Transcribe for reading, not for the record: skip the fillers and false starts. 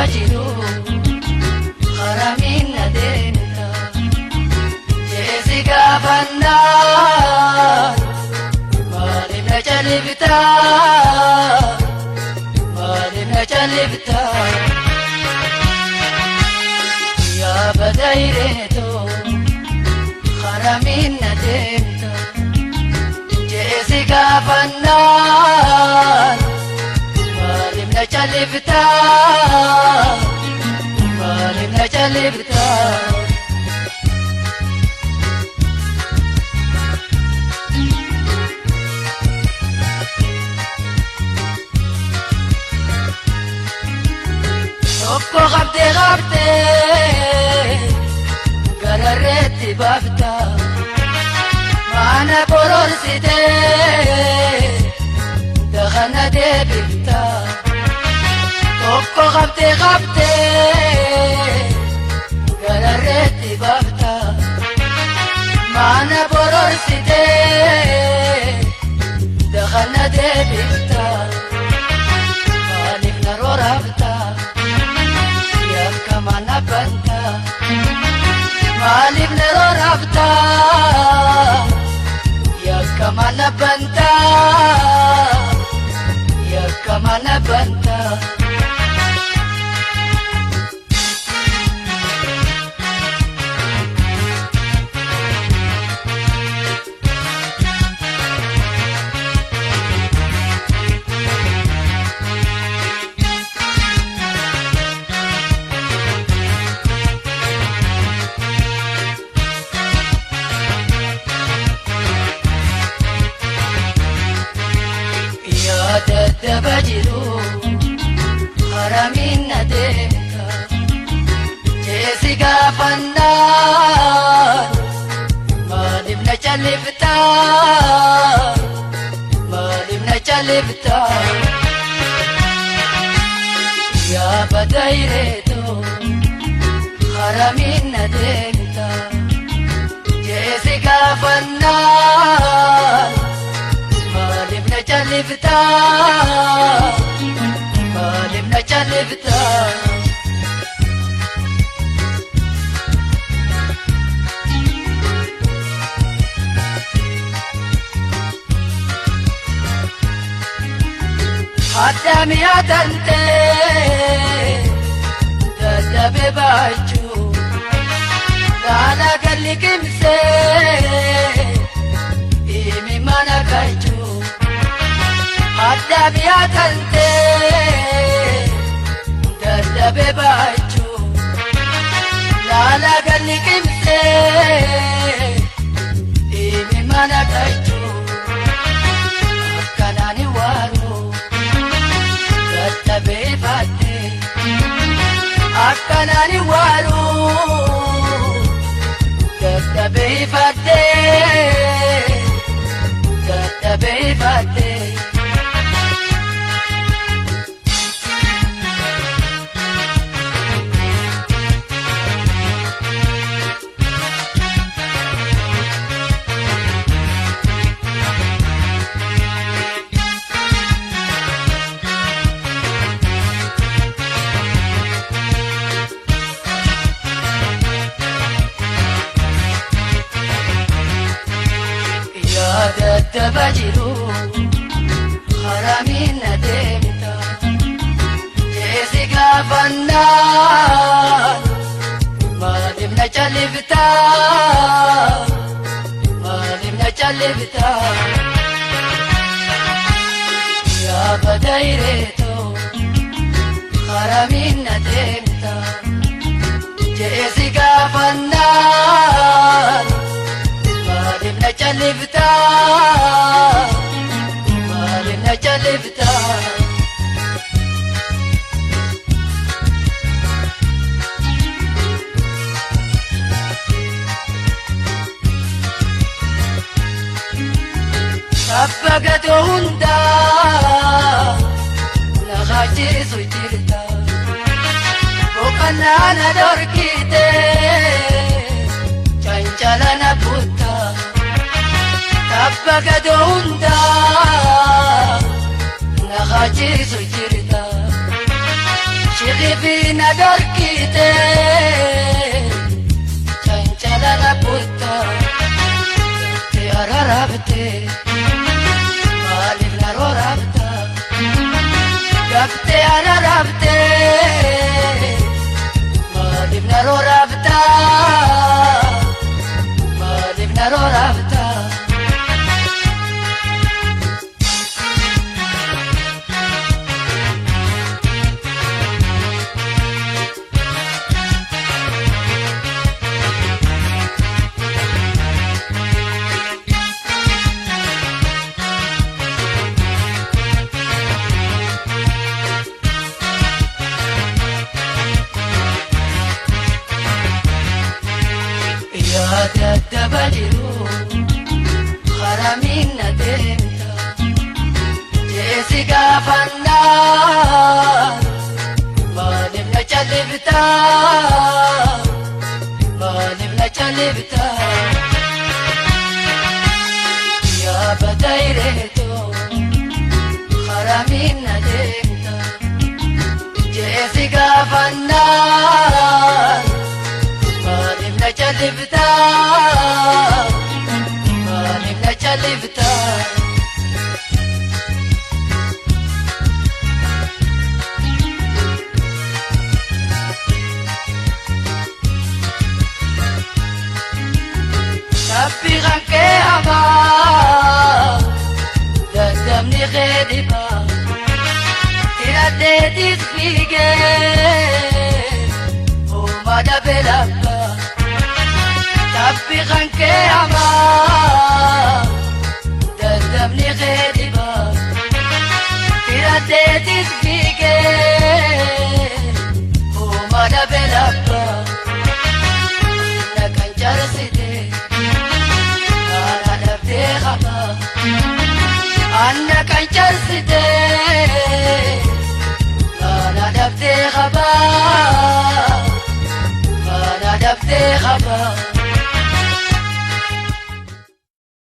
Daddaba jiru haramiin na deemta jeesi gaafannaa maaliif na callifta maaliif na callifta yaa badayreetoo haramiin na deemta jeesi gaafannaa. Maaliif na callifta? Maaliif na callifta? Tokko qabdee qabdee gararreetti baafta. Maana bororsitee dakana deebifta. Tokko qabdee qabdee gararreetti baafta. Maana bororsitee dakana deebifta. Maaliif na roraafta? Yakka mana banta? Maaliif na roraafta? Yakka mana banta? Yakka mana banta? Yaa daddaba jiru haramiin na deemta jeesi gaafannaa maaliif na callifta maaliif na callifta yaa badayreetoo haramiin na deemta jeesi gaafannaa. Maaliif na callifta? Maaliif na callifta? Addaami atantee dadhabe baachuu laala galli qimsee imi mana kachuu. Addaami atantee dadhabe baachuu laala galli qimsee imi mana kachuu. Akkanaan waaru dadhabee faattee akkanaan waaru dadhabee faattee dadhabee faattee. Yaa daddaba jiru haramiin na deemta jeesi gaafannaa maaliif na callifta maaliif na callifta yaa badayreetoo haramiin na deemta jeesi gaafannaa. Maaliif na callifta? Maaliif na callifta? Tabba gadoo hundaa na haachisu jirta. Boqonnaa na dhorkite cancala na butta. Tabba gadoo hundaa na haachisu jirta. Shirifi na dhorkite cancala na butta te ararabte maaliif na roorabta gaftee ararabte maaliif na roorabta maaliif na roorabta. Yaada daba jiru haramiin na deemta jeesi gaafannaa maaliif na callifta maaliif na callifta yaabata ireeto haramiin na deemta jeesi gaafannaa. Maaliif na callifta? Maaliif na callifta? Sabbi kan kee hamaa dadhabni kee dhibaa tiradheetis fiigee. Mada belabba tabbi kan kee hamaa dadhabni kee dhibaa tiradheetis fiigee mada belabba na kan jarsite ana dhabdee qabaa anna kan jarsite ana dhabdee qabaa. Ana dhabdee qabaa.